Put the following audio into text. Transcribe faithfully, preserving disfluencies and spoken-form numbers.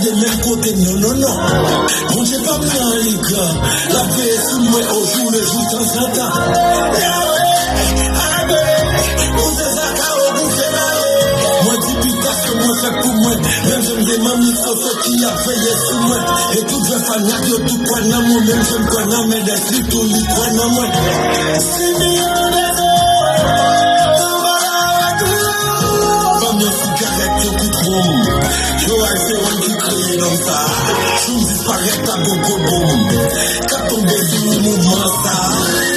de menm kote, non, non, non. Bondye pa m nan li gran. L ap veye sou mwen ojou lejou tanzantan. Yawe, abe, pou se sa ka ou pou fè male. Mwen di pita se mwen fè pou mwen. Menm jan m gen manmi soso ki ap veye sou mwen. E tout vrè fanak yo tout kwè nan mwen. Menm jan m kwè nan Mendès li tou li kwè nan mwen. Si mi an dèzè, anba la. Ban m yon sigarèt, yon kout wonm. Yo al se wonm ki kreye nonm sa. Jou m disparèt a gon gwo bonm k ap tonbe sou mouvman sa.